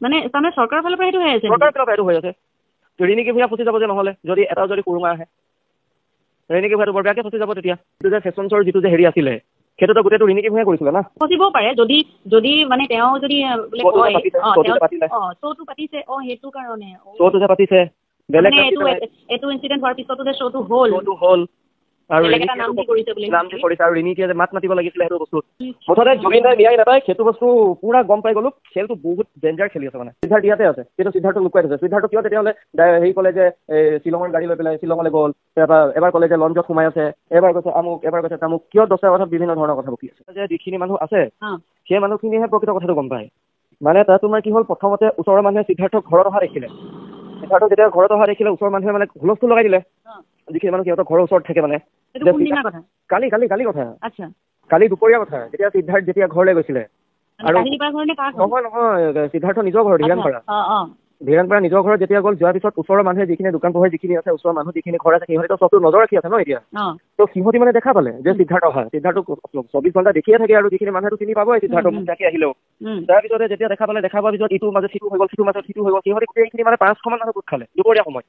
মানে তাৰমানে চৰকাৰৰ ফালৰ পৰা সেইটো হৈ আছে। চৰকাৰৰ ফালৰ পৰা এইটো হৈ আছে। ৰিণিকি ভূঞা ফচি যাব যে নহ'লে, যদি এটা যদি সুৰুঙা আহে ৰিণিকি ভূঞাটো বৰ বেয়াকে ফচি যাব তেতিয়া। যিটো যে ফেশ্বন শ্ব'ৰ যিটো যে হেৰি আছিলে সেইটোতো গোটেইটো ৰিণিকি ভূঞাই কৰিছিলে না। ফচিবও পাৰে যদি যদি মানে তেওঁ যদি বোলে কয় শ্ব'টো পাতিছে, অ সেইটো কাৰণে শ্ব'টো যে পাতিছে বেলেগ এইটো ইনচিডেণ্ট হোৱাৰ পিছতো যে শ্ব'টো হ'ল, শ্ব'টো হ'ল আৰু নাম দি কৰিছে বুলি, নাম দি কৰিছে আৰু ৰিণিকিয়ে যে মাত মাতিব লাগিছিলে সেইটো বস্তু। মুঠতে জুবিন দাই ন্যায় নাপায় সেইটো বস্তু পুৰা গম পাই গ'লো। খেলটো বহুত ডেঞ্জাৰ খেলি আছে মানে। সিদ্ধাৰ্থ ইয়াতে আছে কিন্তু সিদ্ধাৰ্থ লুকুৱাই থৈছে। সিদ্ধাৰ্থ কিয় তেতিয়াহ'লে হেৰি ক'লে যে শ্বিলঙৰ গাড়ী লৈ পেলাই শ্বিলঙলৈ গ'ল, তাৰপৰা এবাৰ ক'লে যে লঞ্চত সোমাই আছে, এবাৰ কৈছে আমুক, এবাৰ কৈছে তামুক, কিয় দহটা কথা বিভিন্ন ধৰণৰ কথা বকি আছে। যে যিখিনি মানুহ আছে সেই মানুহখিনিহে প্ৰকৃত কথাটো গম পায়। মানে তাত তোমাৰ কি হ'ল, প্ৰথমতে ওচৰৰ মানুহে সিদ্ধাৰ্থক ঘৰত অহা দেখিলে। সিদ্ধাৰ্থক যেতিয়া ঘৰত অহা দেখিলে ওচৰৰ মানুহে মানে হুলস্থুল লগাই দিলে। যিখিনি মানুহ সিহঁতৰ ঘৰৰ ওচৰত থাকে মানে। কালি কালি কালি কথা, কালি দুপৰীয়া কথা। যেতিয়া সিদ্ধাৰ্থ যেতিয়া ঘৰলৈ গৈছিলে আৰু নহয় নহয় সিদ্ধাৰ্থ নিজৰ ঘৰত ধীৰাণপাৰা, ধীৰাণপাৰা নিজৰ ঘৰত যেতিয়া গ'ল, যোৱাৰ পিছত ওচৰৰ মানুহে যিখিনি দোকান পোহাৰ যিখিনি আছে, ওচৰৰ মানুহ যিখিনি ঘৰ আছে সিহঁতে চবটো নজৰ ৰাখি আছে ন এতিয়া। তো সিহঁতি মানে দেখা পালে যে সিদ্ধাৰ্থ অহা, সিদ্ধাৰ্থ 24 ঘণ্টা দেখিয়ে থাকে আৰু যিখিনি মানুহেতো চিনি পাবই সিদ্ধাৰ্থ মুখ আহিলেও। তাৰপিছতে যেতিয়া দেখা পালে, দেখা পোৱাৰ পিছত ইটোৰ মাজত সিটো হৈ গ'ল, সিটোৰ মাজত সিটো হৈ গ'ল, সিহঁতে গোটেইখিনি মানে 500 মান মানুহ গোট খালে দুপৰীয়া সময়ত।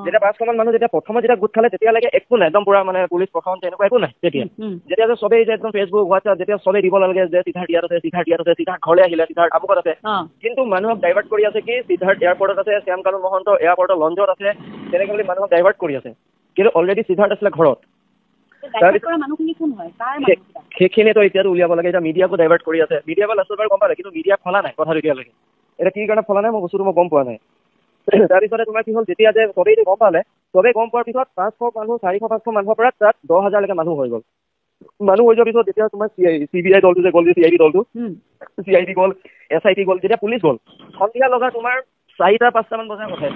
যেতিয়া 500 মান মানুহ যেতিয়া প্ৰথমে যেতিয়া গোট খালে তেতিয়ালৈকে একো নাই, একদম পুৰা মানে পুলিচ প্ৰশাসন তেনেকুৱা একো নাই। তেতিয়া যেতিয়া যে চবেই যে একদম ফেচবুক হোৱাটছআপ যেতিয়া চবেই দিব লাগে যে সিদ্ধাৰ্থ ইয়াত আছে, সিদ্ধাৰ্থ ইয়াত আছে, সিদ্ধাৰ্থ ঘৰলৈ আহিলে, সিদ্ধাৰ্থ আমুকত আছে, কিন্তু মানুহক ডাইভাৰ্ট কৰি আছে কি সিদ্ধাৰ্থ এয়াৰপৰ্টত আছে, শ্যাম কানু মহন্ত এয়াৰপৰ্টৰ লঞ্চত আছে, তেনেকে বুলি মানুহক ডাইভাৰ্ট কৰি আছে। কিন্তু অলৰেডি সিদ্ধাৰ্থ আছিলে ঘৰত। সেইখিনিতো এতিয়াতো উলিয়াব লাগে। এতিয়া মিডিয়াকো ডাইভাৰ্ট কৰি আছে। মিডিয়া বা লাষ্টত বাৰু গম পালে, কিন্তু মিডিয়াক ফলা নাই কথাটো এতিয়ালৈকে। এতিয়া কি কাৰণে ফলা নাই মই বস্তুটো মই গম পোৱা নাই। তাৰপিছতে তোমাৰ কি হ'ল, যেতিয়া যে চবেই গম পালে, চবেই গম পোৱাৰ পিছত 500 মানুহ, 400-500 মানুহৰ পৰা তাত 10,000লৈকে মানুহ হৈ গ'ল। মানুহ হৈ যোৱাৰ পিছত যেতিয়া তোমাৰ চি বি আই দলটো যে গ'ল, যে চি I D দলটো, চি I D গ'ল, এছ I T গ'ল, যেতিয়া পুলিচ গ'ল সন্ধিয়া লগা তোমাৰ 4টা-5টামান বজাৰ কথা।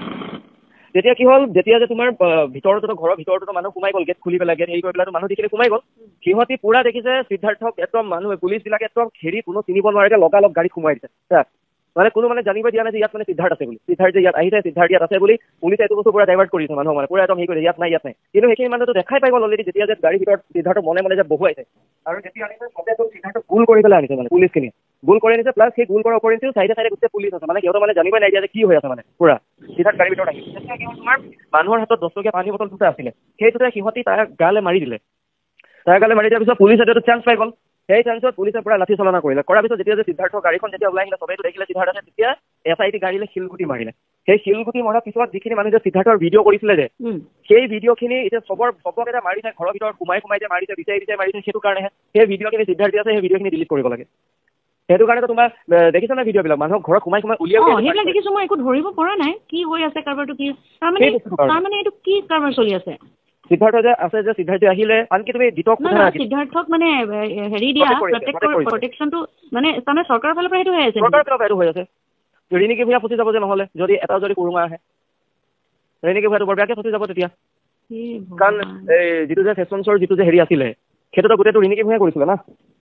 তেতিয়া কি হ'ল, যেতিয়া যে তোমাৰ ভিতৰতো ঘৰৰ ভিতৰতো মানুহ সোমাই গ'ল, গেট খুলি পেলাই গেট হেৰি কৰি পেলাই মানুহ যিখিনি সোমাই গ'ল, সিহঁতি পুৰা দেখিছে সিদ্ধাৰ্থক একদম মানুহে পুলিচবিলাকে একদম খেৰি কোনো চিনিব নোৱাৰাকে লগালগ গাড়ীত সোমাই দিছে। তাত মানে কোনো মানে জানিব দিয়া নাই যে ইয়াত মানে সিদ্ধাৰ্থ আছে বুলি, সিদ্ধাৰ্থ যে ইয়াত আহিছে, সিদ্ধাৰ্থ ইয়াত আছে বুলি পুলিচে এইটো বস্তু পুৰা ডাইভাৰ্ট কৰিছে মানুহক, মানে পুৰা একদম হেৰি কৰিছে ইয়াত নাই, ইয়াত নাই। কিন্তু সেইখিনি মানুহটো দেখাই পাই গ'ল অলৰেডি যেতিয়া যে গাড়ীৰ ভিতৰত সিদ্ধাৰ্থ মনে মনে যে বহুৱাইছে। আৰু যেতিয়া আনিছে চবে সিদ্ধাৰ্থক গোল কৰি পেলাই আনিছে, মানে পুলিচখিনিয়ে গোল কৰি আনিছে। প্লাছ সেই গোল কৰাৰ ওপৰিঞ্চিও চাইডে চাইডে গোটেই পুলিচ আছে, মানে সিহঁতৰ মানে জানিবই নাই দিয়া যে কি হৈ আছে, মানে পুৰা সিদ্ধাৰ্থ গাড়ীৰ ভিতৰত আহিছে। তেতিয়া কি হ'ল, তোমাৰ মানুহৰ হাতত 10 টকীয়া পানী বটল দুটা আছিলে, সেই দুটা সিহঁতি তাৰ গালে মাৰি দিলে। তাৰ গালে মাৰি দিয়াৰ পিছত পুলিচে এইটো চান্স পাই গ'ল। সেই চান্সত পুলিচে পুৰা লাঠি চালনা কৰিলে। কৰাৰ পিছত যেতিয়া যে সিদ্ধাৰ্থ গাড়ীখন যেতিয়া ওলাই আহিলে, চবেইতো দেখিলে সিদ্ধাৰ্থ আছে, তেতিয়া এছ I T গাড়ীলৈ শিলগুটি মাৰিলে। সেই শিলগুটি মৰাৰ পিছত যিখিনি মানুহে যে সিদ্ধাৰ্থৰ ভিডিঅ' কৰিছিলে যে, সেই ভিডিঅ'খিনি এতিয়া চবকে যে মাৰিছে, ঘৰৰ ভিতৰত সোমাই সোমাই যে মাৰিছে, বিচাৰি বিচাৰি মাৰিছে, সেইটো কাৰণেহে সেই ভিডিঅ'খিনি সিদ্ধাৰ্থ আছে, সেই ভিডিঅ'খিনি ডিলিট কৰিব লাগে। সেইটো কাৰণেতো তোমাৰ দেখিছা নাই ভিডিঅ'বিলাক মানুহক ঘৰত সোমাই সোমাই উলিয়াই সেইবিলাক দেখিছো। মই একো ধৰিব পৰা নাই কি হৈ আছে কাৰবাৰটো, কি তাৰমানে এইটো কি কাৰবাৰ চলি আছে। সিদ্ধাৰ্থ যে আছে, যে সিদ্ধাৰ্থ আহিলে আনকি তুমি জিতক সিদ্ধাৰ্থক মানে হেৰি দিয়া প্ৰটেকশ্যনটো মানে তাৰমানে চৰকাৰৰ ফালৰ পৰা সেইটো হৈ আছে, চৰকাৰৰ ফালৰ পৰা এইটো হৈ আছে। ৰিণিকি ভূঞা ফচি যাব যে নহ'লে, যদি এটা যদি সুৰুঙা আহে ৰিণিকি ভূঞাটো বৰ বেয়াকে ফচি যাব তেতিয়া। কাৰণ এই যিটো যে ফেশ্বন শ্ব'ৰ যিটো যে হেৰি আছিলে সেইটোতো গোটেইটো ৰিণিকি ভূঞাই কৰিছিলে না।